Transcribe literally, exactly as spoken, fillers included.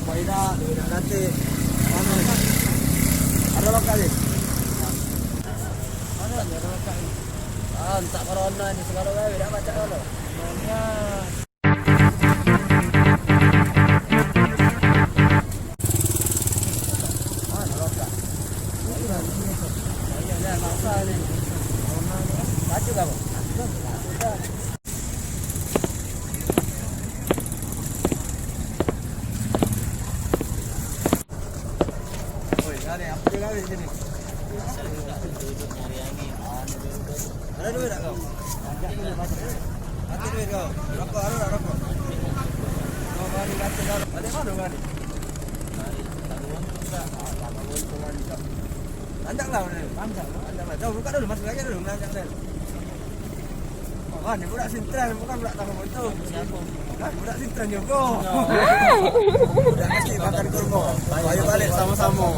Tidak, tidak nanti. Mana? Ada lokal ni? Mana ni ada lokal ni? Ah, tak corona ni segala gawe dak pacak kalau. Corona. Mana lokal? Ini kan. Ini ada masa ni. Corona ni kan. Baju kau? Baju kau? Oi, ada apa dia kawin sini? Ada duit tak kau? Ada duit kau? Rokok, ada tak rokok? Kau balik kata kau. Balik mana kau ni? Balik Labuan Tunggal. Ah, Labuan Tunggal ni kau. Tanjak lah, tanjak lah. Tanjak lah. Jauh buka dulu, masuk lagi dulu, tanjak lah. Oh, kan, budak Sintren, bukan budak Taman Monto. Siapa? Kan, budak Sintren juga. Budak kecil makan kurma. Ayo balik sama-sama.